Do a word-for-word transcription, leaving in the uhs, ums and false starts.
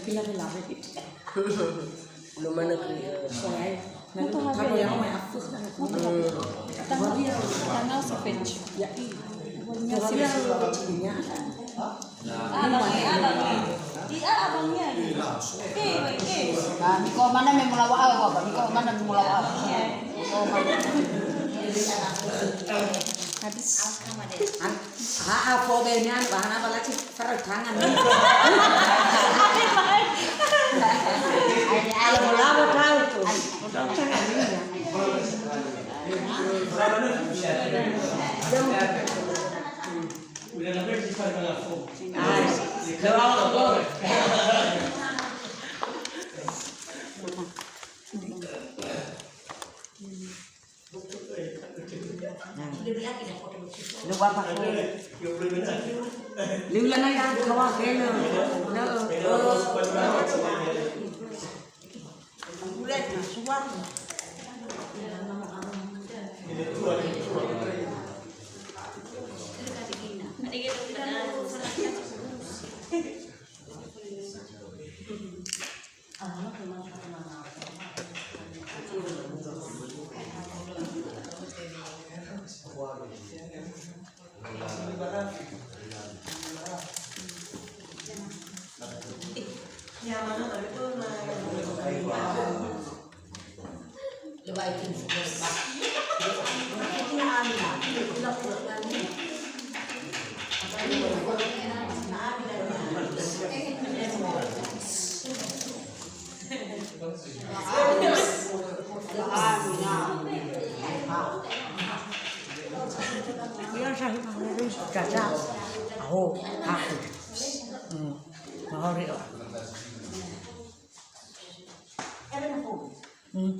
Lave-lave gitu. Belum mana ke, eh, soalnya. Lalu tahu yang mau apa? Tanah sepenuh. Ya, iya. Abangnia, abangnia. Iya, abangnia. Eh, eh. Ah, miko mana me mulawa apa? Miko mana me mulawa apa? Habis. An-, ha, ha, fobe ni anu, bahan apa lagi? Sarung tangan. Kalau mulawa tahu tu. Lu apa? Lu lana ya kawa kena. Caca, aho, aku. Hmm. Mahori, oh. Hmm.